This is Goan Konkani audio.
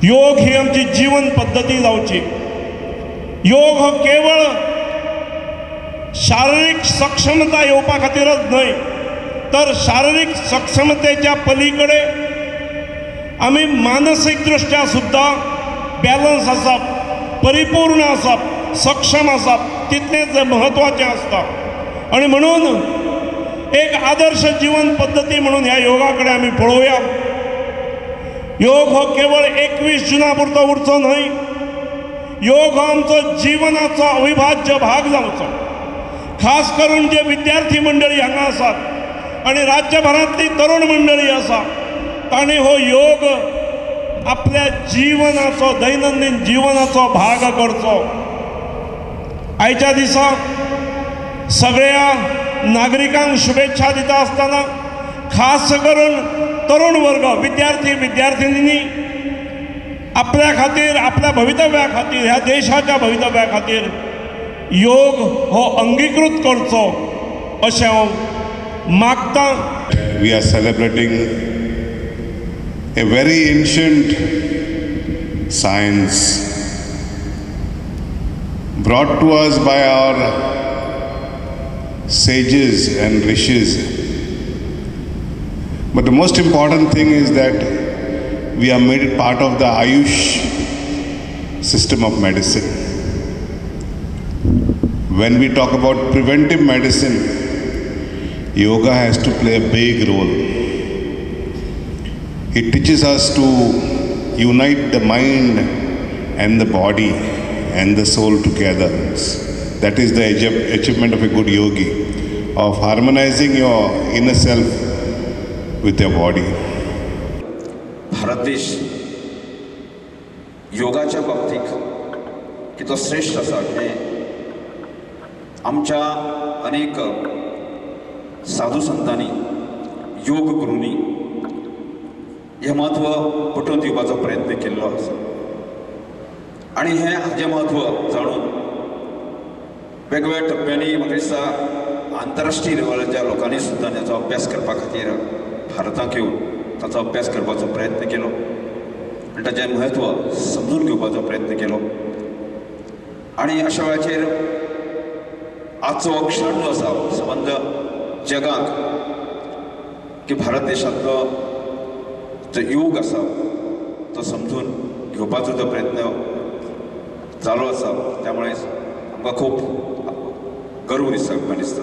योग ही आमची जीवन पद्दती जावची. योग हो केवळ शारीरिक सक्षमता येवपा खातीरच न्हय, तर शारीरिक सक्षमतेच्या पलीकडे आमी मानसीक दृष्ट्या सुद्दां बॅलन्स आसप, परिपूर्ण आसप, सक्षम आसप तितलेंच म्हत्वाचें आसता. आनी म्हणून एक आदर्श जीवन पद्दती म्हणून ह्या योगा कडेन आमी पळोवया. योग हो केवळ 21 जुना पुरतो उरचो न्हय, योग हो आमचो जिवनाचो अविभाज्य भाग जावचो. खास करून जे विद्यार्थी मंडळी हांगा आसात आनी राज्यभरांतली तरुण मंडळी आसा तांणी हो योग आपल्या जीवनाचो, दैनंदीन जीवनाचो भाग करचो. आयच्या दिसा सगळ्या नागरिकांक शुभेच्छा दिता आसतना खास करून तरुण वर्ग, विद्यार्थी विद्यार्थिनींनी आपल्या खातीर, आपल्या भवितव्या खातीर, ह्या देशाच्या भवितव्या खातीर योग हो अंगीकृत करचो अशें हांव मागतां. We are celebrating a very ancient science brought to us by our sages and rishis. But the most important thing is that we are made it part of the Ayush system of medicine. When we talk about preventive medicine, yoga has to play a big role. It teaches us to unite the mind and the body and the soul together. That is the achievement of a good yogi, of harmonizing your inner self with your body. Bharat देश योगाच्या बाबतीत कितलो श्रेष्ठ आसा हें आमच्या अनेक साधू संतांनी, योग गुरूंनी हें म्हत्व पटोवन दिवपाचो प्रयत्न केल्लो आसा. आनी हें हाजें म्हत्व जाणून वेगवेगळ्या टप्प्यांनी म्हाका दिसता आंतरराष्ट्रीय लेवलाच्या लोकांनी सुद्दां ताचो अभ्यास करपा खातीर भारताक येवन ताचो अभ्यास करपाचो प्रयत्न केलो आनी ताचें म्हत्व समजून घेवपाचो प्रयत्न केलो. आनी अशा वेळाचेर आजचो हो क्षण जो आसा संबंद जगाक की भारत देशांतलो जो योग आसा तो समजून घेवपाचो जो प्रयत्न चालू आसा त्यामुळे आमकां खूब गर्व दिसता, अभिमान दिसता.